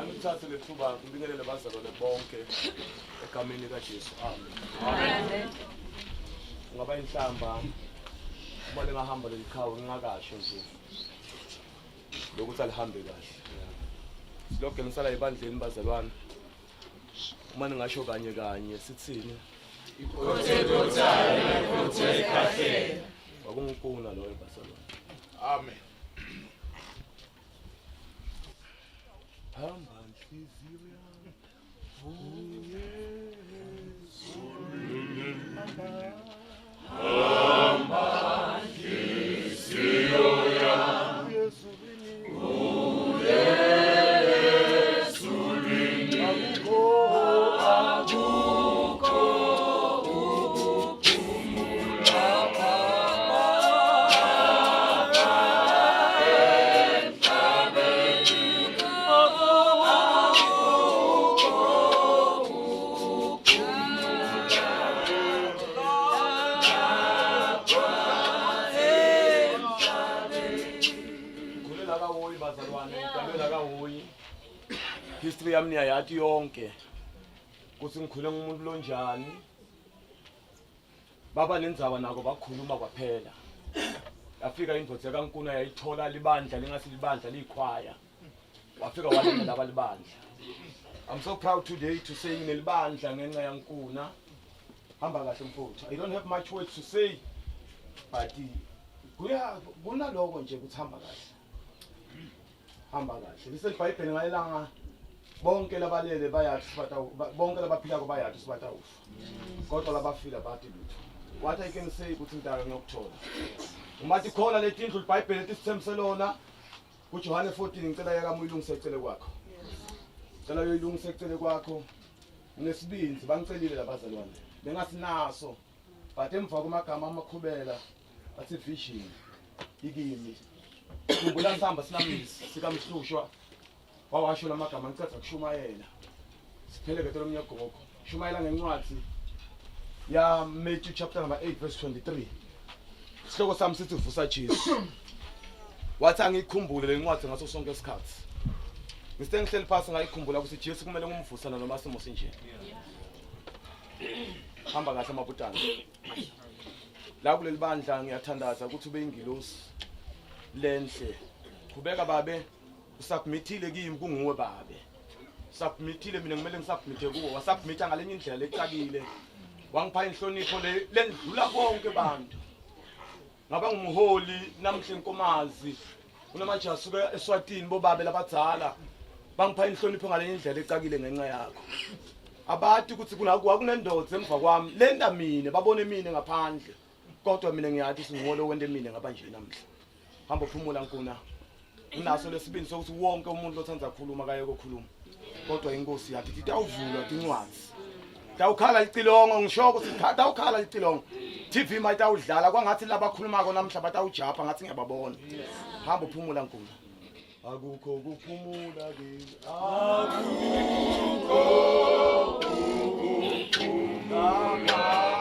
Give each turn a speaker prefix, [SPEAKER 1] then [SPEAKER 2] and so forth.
[SPEAKER 1] Angithathe lethuba ngibingelele bazalwane bonke egameni likaJesu. Amen. Amen. Ungaba inhlamba uma lingahamba leli qhawe ngingakasho nje lokuthi alihambe kahle. Silokhu ngisala ebandleni bazalwane. Uma ningasho kanye kanye sithini?
[SPEAKER 2] Ikhothe ikhothe kahle.
[SPEAKER 1] Kwakungukuna loyo bazalwane.
[SPEAKER 2] Amen.
[SPEAKER 1] Hamba nhliziyo yami uye ezulwini.
[SPEAKER 2] Hamba nhliziyo yami
[SPEAKER 1] Uye ezulwini.
[SPEAKER 2] uye ezulwini.
[SPEAKER 1] Akukho
[SPEAKER 2] Akukho ukuphumula emhlabeni. Akukho ukuphumula lapha emhlabeni.
[SPEAKER 1] Ngikhulela kaHoyi bazalwane, ngidalwe kaHoyi. History yami niyayathi yonke. Kuthi ngikhule ngumuntu lonjani. Baba nendzaba nako bakhuluma kwaphela. Yafika indvodza yakaNkuna yayithola libandla lingasi libandla liyikhwaya. Wafika walena laba libandla. I'm so proud today to say nginelibandla ngenxa yaNkuna. Hamba kahle mfowethu. I don't have much words to say but kuya kunaloko nje ukuthi hamba kahle. Hamba kahle. LiseBhayibheli ngalelanga bonke labalele bayathi sibata bonke labaphilako bayathi sibatawufa. Kodwa labafile bathi lutho. What I can say ukuthi mntaka ngiyokuthola. Uma tikhona letindlu iBhayibheli letisithembise lona kuJohane 14 ngicela yakami uyilungise ecele kwakho. Ngicela uyoyilungisa ecele kwakho. Nginesibindi bangicelile labazalwane. Bengasinaso. But emva kwamagama amakhubela athi vision ikimi. Khumbula sihamba sinamisi sikamhlushwa wawasho lamagama ngiceda kushumayela. Siphele ke lomnye gogo. Shumayela ngencwadi ya Matthew chapter number 8 verse 23. Isihloko sami sithi vusa Jesu. Wathi angikhumbule lencwadi ngaso sonke isikhathi. Ngiste ngihleli phansi ngayikhumbula ukuthi Jesu kumele ngumvusana noma simo sinje. Hamba kahle mabutana. La kuleli bandla ngiyathandaza ukuthi ube ingilosi lenhle. Qhubeka babe usubmithile kimi kunguwe babe. Submithile mina kumele ngisubmithe kuwe. Wasubmitha ngalenye indlela lecakile. Wangipha inhlonipho le lendlula konke bantu. Ngaba ngumholi namhla enkomazi. Unamajaha asuka eSwatini bobabe labadzala. Bangipha inhlonipho ngalenye indlela ecakile ngenxa yakho. Abati ukuthi kunendoda emva kwami lenda mina babone mina ngaphandle. Kodwa mina ngiyathi singolo wente mina ngaba nje namhla. Hamba uphumula nkuna. Unaso lesibindi sokuthi wonke umuntu othanda ukukhuluma kaye kokhuluma. Kodwa inkosi yathi titawuvulwa tincwadzi. Tawukhala licilongo ngisho ukuthi tawukhala licilongo. TV mayitawudlala kwangathi labakhulumako namhla batawujapha ngathi ngiyababona. Hamba uphumula nkuna. Akukho kuphumula kimi.
[SPEAKER 2] Akukho ukuphumula.